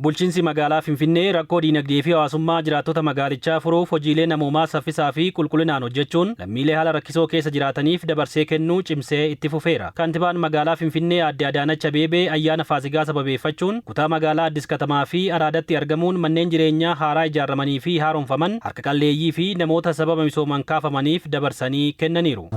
Bulchiinsi magaalaa Finfinnee rakkoo diinagdee fi hawaasummaa jiraattota magaalichaa furuuf hojiilee namoomaa saffisaa fi qulqullinaan hojjechuun lammiilee haala rakkisoo keessa jiraataniif dabarsee kennuu cimsee itti fufeera. Kantibaan magaalaa Finfinnee Aadde Adaanach Abeebee ayyaana Faasigaa sababeeffachuun kutaa magaalaa Addis Katamaa fi Araadatti argamuun manneen jireenyaa haaraa ijaaramanii fi haaromfaman harka qalleeyyii fi namoota sababa misoomaan kaafamaniif dabarsanii kennaniiru.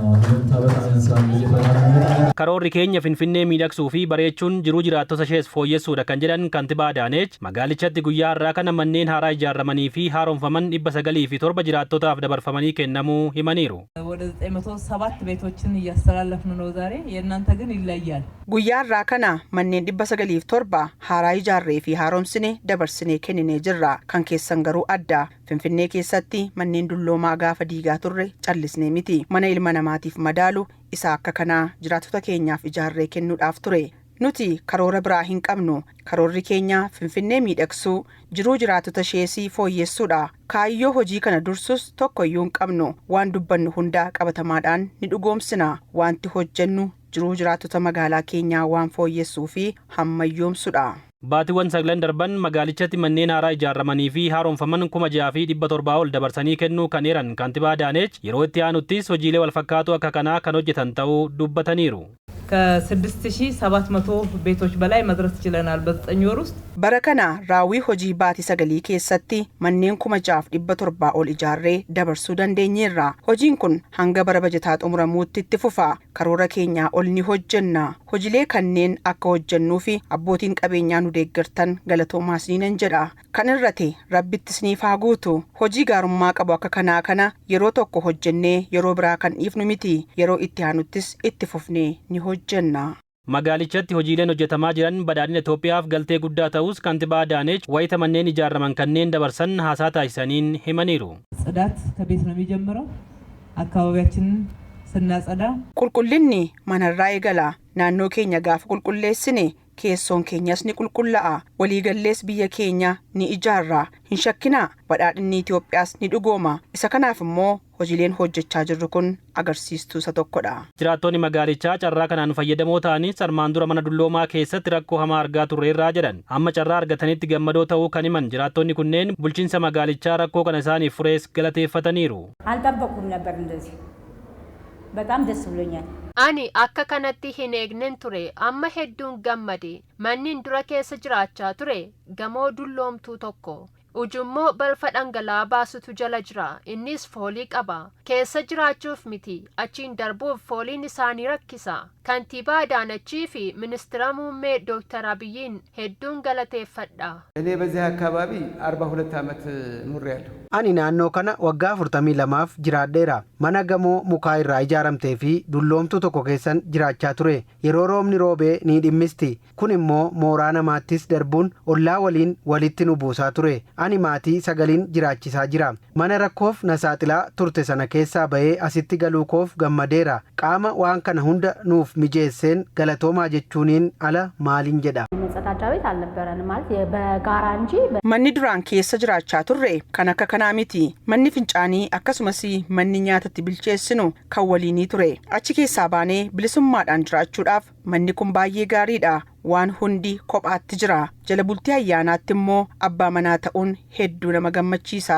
Karoorri keenya Finfinnee miidhagsuu fi bareechuun jiruu jiraattota ishees fooyyessuudha kan jedhan Kantibaa Adaanech, magaalichatti guyyaa har'aa kana manneen haaraa ijaaramanii fi haaromfaman 907 jiraattotaaf dabarfamanii kennamuu himaniiru. ወደ 907 ቤቶችን እያስተላለፍን ነው ዛሬ። የእናንተ ግን ይለያል። Guyyaa har'aa kana manneen 907 haaraa ijaarree fi haaromsine dabarsinee kenninee jirra. Kan keessan garuu adda. Finfinnee keessatti manneen dulloomaa gaafa diigaa turre callisnee miti. Mana ilma namaatiif madaalu isa akka kanaa jiraattota keenyaaf ijaarree kennuudhaaf ture. Nuti karoora biraa hin qabnu. Karoorri keenya Finfinnee miidhagsuu, jiruu jiraattota isheesii fooyyessuudha. Kaayyoo hojii kana dursus tokko iyyuu hin qabnu. Waan dubbannu hundaa qabatamaadhaan ni dhugoomsina. Wanti hojjennu jiruu jiraattota magaalaa keenyaa waan fooyyessuu fi hammayyoomsudha. Baatiiwwan 9 darban magaalichatti manneen haaraa ijaaramanii fi haaromfaman 6,700 ol dabarsanii kennuu kan eeran Kantibaa Adaanech, yeroo itti aanuttis hojiilee walfakkaatoo akka kanaa kan hojjetan ta'uu dubbataniiru. ከ6700 ቤቶች በላይ መድረስ ችለናል በ9 ወር ውስጥ። Bara kana raawwii hojii baatii 9 keessatti manneen 6,700 ol ijaarree dabarsuu dandeenyeerra. Hojiin kun hanga bara bajataa xumuramuutti itti fufa. Karoora keenyaa ol ni hojjenna. Hojiilee kanneen akka hojjennuu fi abbootiin qabeenyaa nu deeggartan galatoomaa isiniinan jedha. Kan irrate Rabbitti isiniif haa guutu. Hojii gaarummaa qabu akka kanaa kana yeroo tokko hojjennee yeroo biraa kan dhiifnu miti. Yeroo itti aanuttis itti fufnee ni hojjenna. Magaalichatti hojiileen hojjetamaa jiran badhaadhina Itoophiyaaf galtee guddaa ta'us Kantibaa Adaanech wayita manneen ijaaraman kanneen dabarsan haasaa taasisaniin himaniiru. ጽዳት ከቤት ነው የሚጀምረው። አካባቢያችንን ስናጸዳ Qulqullinni manarraa eegala. Naannoo keenya gaafa qulqulleessine keessoon keenyas ni qulqulla'a. Waliigallees biyya keenya ni ijaarra. Hin shakkinaa, badhaadhinni Itoophiyaas ni dhugooma. Isa kanaaf immoo hojiileen hojjechaa jirru kun agarsiistuu isa tokkodha. Jiraattonni magaalichaa carraa kanaan fayyadamoo ta'anis armaan dura mana dulloomaa keessatti rakkoo hamaa argaa turreerraa jedhan. Amma carraa argatanitti gammadoo ta'uu kan himan jiraattonni kunneen bulchiinsa magaalichaa rakkoo kana isaaniif furees galateeffataniiru. አልጠበኩም ነበር እንደዚህ። በጣም ደስ ብሎኛል። Ani akka kanatti hin eegnen ture. Amma hedduun gammade. Manni dura keessa jiraachaa ture gamoo dulloomtuu tokko. Ujummoo balfa dhangala'aa baasutu jala jira. Innis foolii qaba. Keessa jiraachuuf miti. Achiin darbuuf fooliin isaanii rakkisa. Kantiibaa Adaanachii fi ministeera muummee Dooktar Abiyyiin hedduun galateeffadha. እኔ በዚህ አካባቢ 42 ዓመት ኑሬያለሁ። Ani naannoo kana waggaa 42f jiraadheera. Mana gamoo mukaa irraa ijaaramtee fi dulloomtuu tokko keessan jiraachaa ture. Yeroo roobni roobee ni dhimmisti. Kun immoo mooraa namaattis darbuun ollaa waliin walitti nu buusaa ture. Ani maatii sagaliin jiraachisaa jira. Mana rakkoof na saaxilaa turte sana keessaa bahee asitti galuu koof gammadeera. Qaama waan kana hunda nuuf mijeesseen galatoomaa jechuuniin ala maaliin jedha. መጸዳጃ ቤት አልነበረንም ማለት በጋራ እንጂ Manni duraan keessa jiraachaa turre kan akka kanaa miti. Manni fincaanii akkasumas manni nyaatatti bilcheessinu kan waliinii ture. Achi keessaa baanee bilisummaadhaan jiraachuudhaaf manni kun baay'ee gaariidha. Waan hundi kophaatti jira. Jala bultii ayyaanaatti immoo abbaa manaa ta'uun hedduu nama gammachiisa.